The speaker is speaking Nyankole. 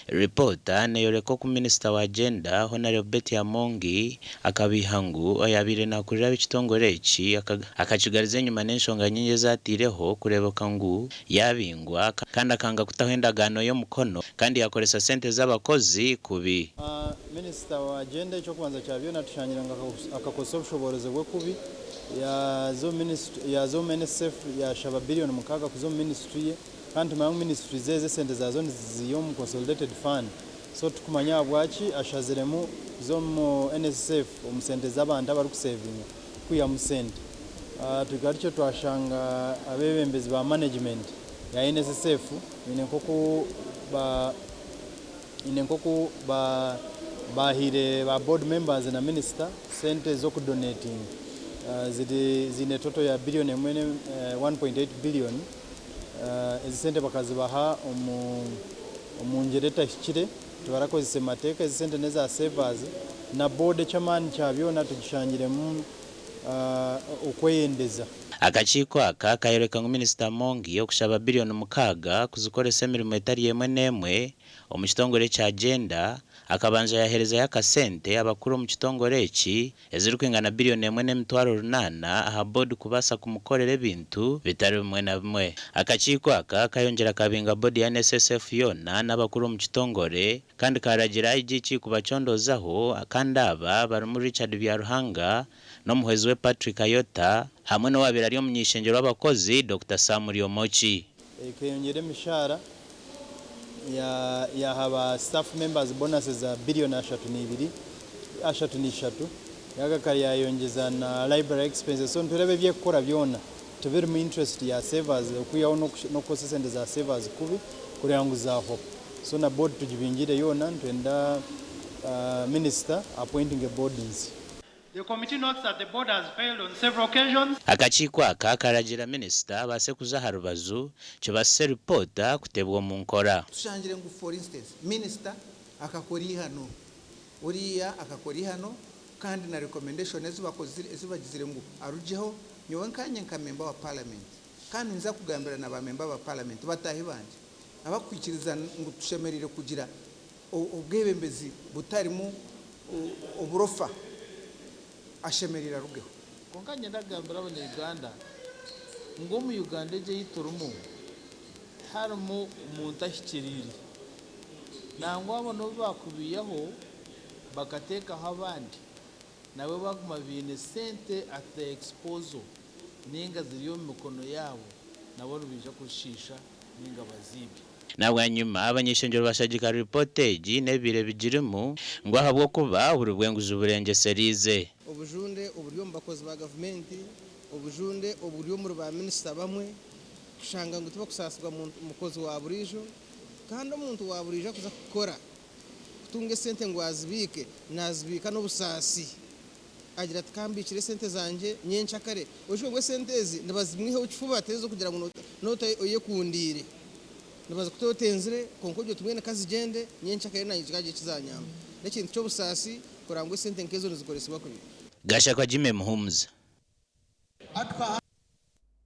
Ripoota neyoreka oku minisita wa Gender, Hon. Betty Amongi akabeiha ngu oyabaire nakurira ab'ekitongore eki akakigariza enyima n'enshonga nyingi ezi ateireho kureebeka ngu yabingwa kandi akanga kutaho endagaano y'omukono kandi yakoresa sente z'abakozi kubi. Minisita wa Gender eky'okubanza kya byona tushangire ngu akakozesa obushoboorozi bwe kubi yaaza omu NSSF yaashaba biriyoni mukaaga kuza omu minisitule ye kandi tumanya ngu minisitule ze esente zaazo niziziiha omu consolidated fund so titukumanya ahabwaki ashaziremu kuza omu NSSF omu sente z'abantu abarikusevinga kwihamu sente. Tuhika tutyo twashanga abeebembezi ba management ya NSSF baine nk'oku ba Haine nk'oku baahaire ba board members na minisita sente z'okudonetinga ziri ziine total ya billion emwe 1.8 billion. Ezi sente bakazibaha omu ngyera etahikire tibarakozese mateeka. Ezi sente n'eza savers na board eky'amaani kya byona tugishangiremu okweyendeza. Akakiiko aka kayoreka ngu Minisita Amongi okushaba biriyoni mukaaga kuzikoresa emirimo etari emwe n'emwe omu kitongore ekya Gender, akabanja yaherezayo akasente abakuru omu kitongore eki ezirikwingana biriyoni emwe n'emitwaro runaana aha boodi kubaasa kumukorera ebintu bitari bimwe na bimwe. Akakiiko aka kayongyera kabinga boodi ya NSSF yoona n'abakuru omu kitongore kandi karagira IGG kubacondoozaho kandi aba barimu Richard Byaruhanga n'omuhwezi we Patrick Ayota hamwe n'owabaire ari omuny'eishengyero w'abakozi Dokita Sam Lyomoki. Ekeyongyera emishaara, yaaha ba staff members bonuses za billion ashatu n'ibiri, ashatu n'ishatu, yagaruka yayongyeza na library expenses so nitureeba ebi ekukora byona tibirimu interest ya savers okwihaho n'okukozesa esente za savers kubi kureeba ngu zahwaho so na board tugibingire yoona nitwenda minister appointinge board nsya. The committee notes that the board has failed on several occasions. Akakiiko aka karagira minisita abaase kuza aha rubaju kibaasise ripoota kutebwa omu nkora. Tushangire ngu for instance minisita akakora eihano, oriya akakora eihano kandi na recommendation ezi bakozire ezi bagizire ngu arugyeho, nyowe nkanye nka member wa parliament kandi ninza kugambira na ba member ba parliament bataahi bangye abakwikiriza ngu tushemereire kugira obwebembezi butarimu oburofa ashemereire arugeho. Kwonka niinyenda kugambira abanya-Uganda ngu omu Uganda egi ei turimu tiharimu muntu ahikiriire. Nangwa abo n'obu baakubiihaho bakateekaho abandi, nabwo baaguma baine sente at their exposal nainga ziri omu mikono yaabo, nabo nibaija kuzishiisha nainga baziibe. Na bwanyima abany'eishengyero bashagika ripoota egi n'ebibaire bigirimu ngu ahabw'okuba buri bw'enguzi burengyesereize. Obujunde oburi omu bakozi ba gavumenti, obujunde oburi omuri ba minisita bamwe, kushanga ngu tibakusaasibwa mukozi wa buriijo kandi omuntu wa buriijo akuza kukora kutunga esente ngu azibiike, nazibiika n'obusaasi. Agira ati, Ka mbiikire esente zangye nyenkyakare. Oijuke ngu esente ezi nibazimwihaho kifuba, ti ez'okugira ngu noota oyekundiire. Nibazikuta otenzire, kwonka ogira oti mbwenu ka zigyende, nyenkyakare naanye kikagira eki zaanyamba. N'ekintu ky'obusaasi kureba ngu esente nk'ezo nizikoresibwa kubi. Gashakwa Jimmy Muhumuza.